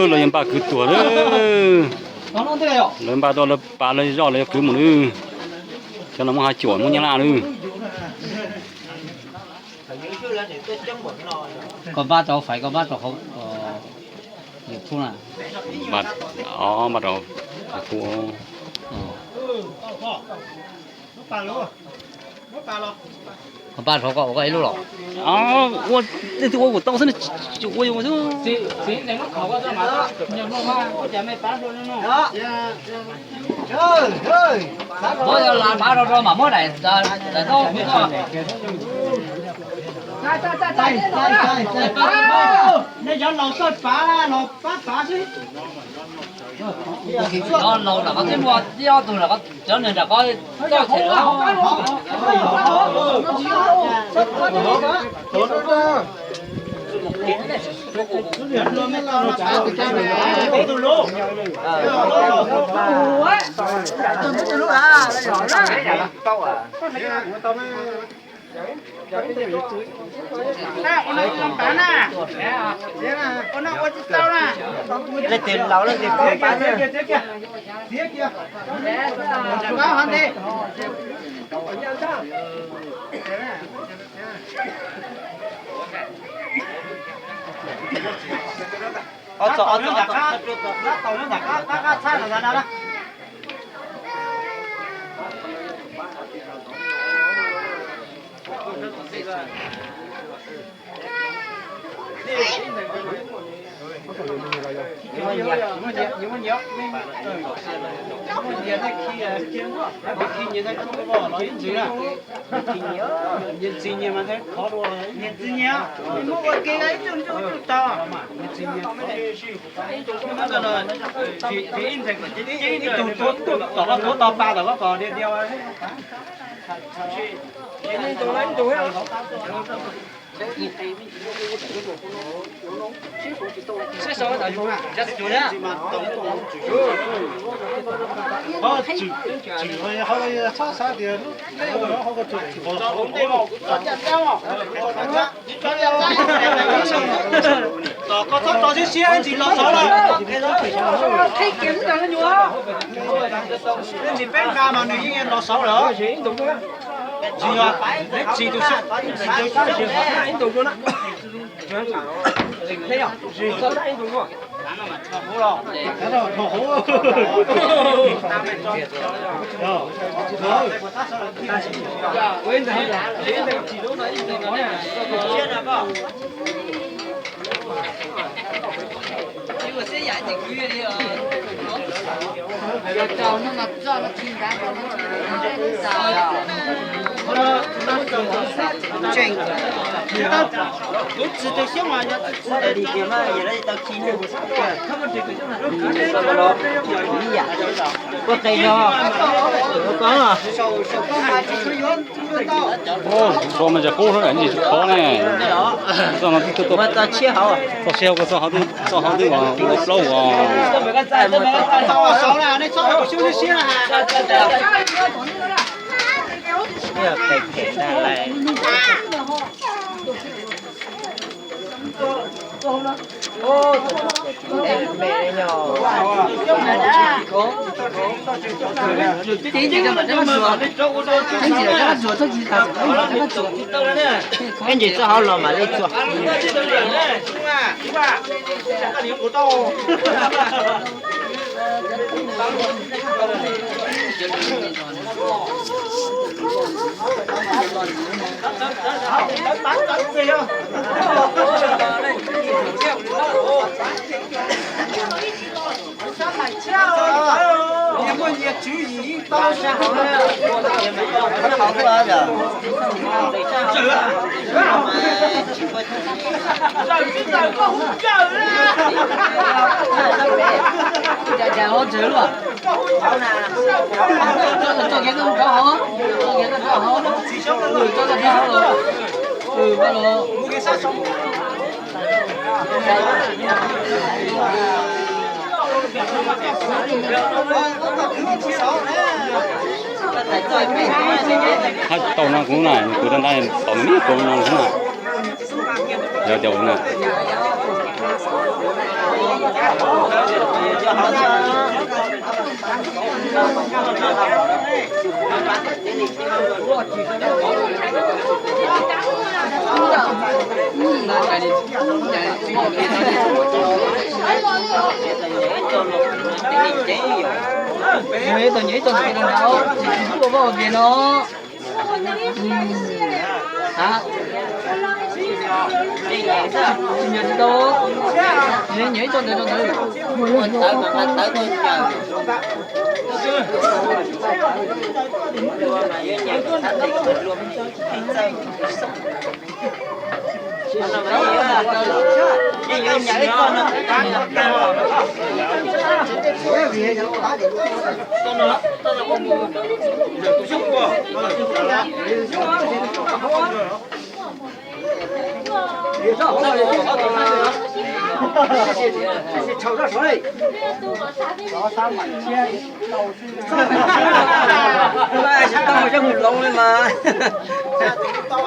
Los yog npaj kwv tuag lawm. Lawv npaj tau lawv pav lawv zoj lawv yuav kwv mus lawm. Cov no muab hav cuam muab nyab laj lawm. Koj npaj rau fais, koj npaj rau hauv YouTube na. Npaj rau hauv YouTube. Koj npaj rau koj ua koj ib lub los. Ua, leej twg ua kuv tau xwb, tsis ua yus xwb. Koj yog lav pav rau rau mam muab daim, daim tau kuv tau. Nej cov laus txawj pav los pab pav xwb. Cov laus nram qab twb muaj ib ob tug nram qab, cov neeg nram qab txoj chaw. Leej twg laus leej twg pab thiab. Ib tug tuav tom koj tuav tau pa tom koj kom diav diav. Tom koj txhob tso siab siab, ntsis los saud lawm. Ntsis peb nqa mas nws yeej los saud lawm. Ntsis yog, ntsis tus sab. Kuv txiv tus xyoob mas yog txiv txiv Ua qe no, ua koj. Ua, tus so mas tsis qub, ntsis tsis qhov ne. Txoj no twb txoj, txoj siab hauv, txoj hauv twb ua plaub os. Ib ntsis txoj hauv los mam li txuas. Cas ho ntses luaj. Tso kiag koj mus rau hauv, tso kiag koj rau hauv. Tso kiag rau hauv. Hab tau no kuv na, kuv rau ntaj tau no ib kuv no na. Yog tias ua na. Ib tug nyiam ib tug ntawd ntawd, tsis tuaj vaj kiag no. Hab, tsis nyiam tsis tau, nyiam ib tug ntawd rau ntawd. Tsis tau zoo loo li mas. Pab,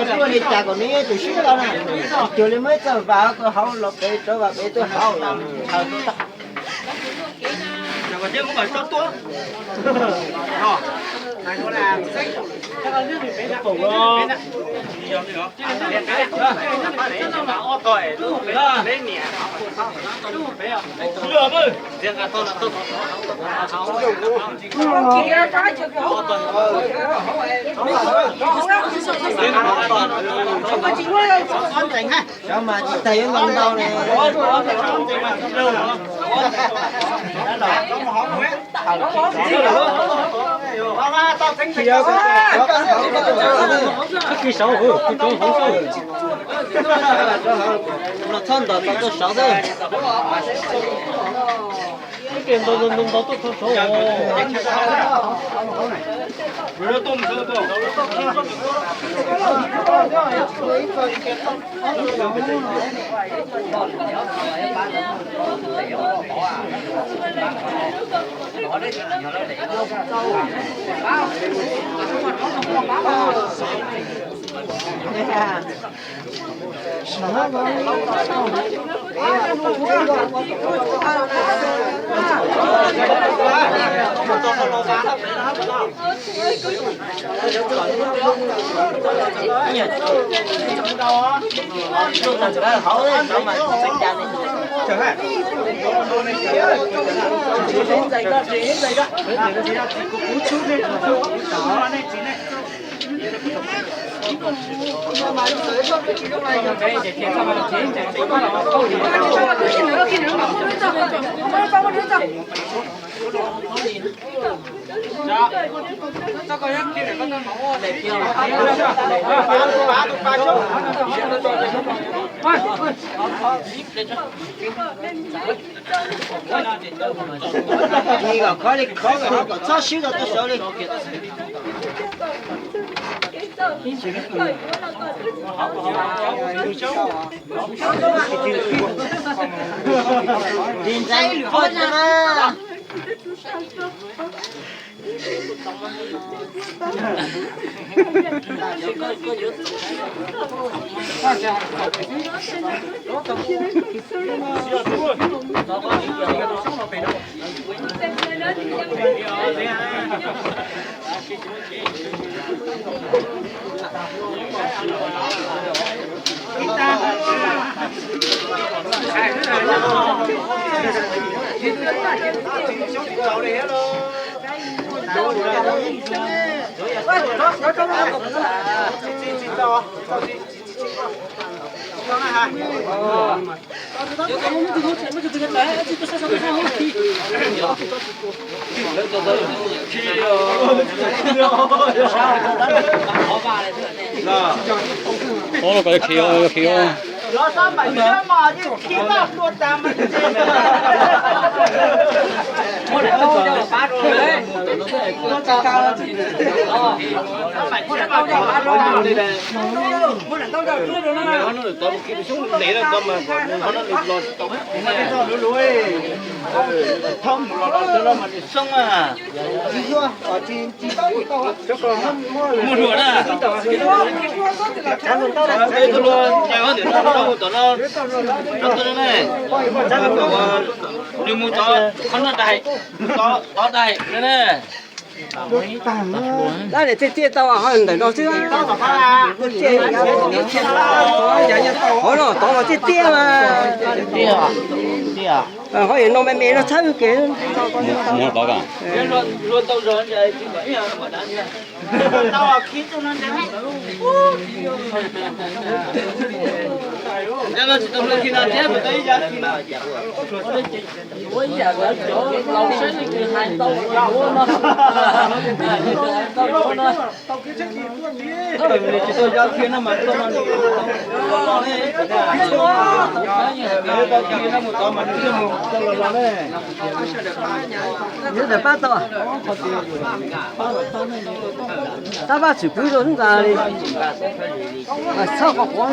tuaj li cas kom neb tus sib no na, cuag li muaj ib txoj vam hauv los pem, rov vam pem tuaj hauv. Cov mas tsis tag yuav ntau ntau ne. Txhob kis saud, kis rau hauv xwb. Los txhob ntaus tau rau saud xwb. Ib ke ntaus ntaus ntaus tuaj rau saud. Nws kom khov li khov kom txhob swb tau tuaj saud li. Ris ntxaij lwm qhov na. Ov, los kom yog khiv, yog khiv. Muaj hluas na. Tus hluas ncaim ua ntawm no, tom no, tom no ne. Nws mus tod, qhov no daim, tod daim ne. Dab niam txiaj txiaj tau ho ntawm no xwb. Qhov no tod los txiaj txiaj mas. Ho yam no me me no txhawb kev. Nws pab tau. Tab pab txwm pwb rau ntxa li. Txhob qhov qhuav.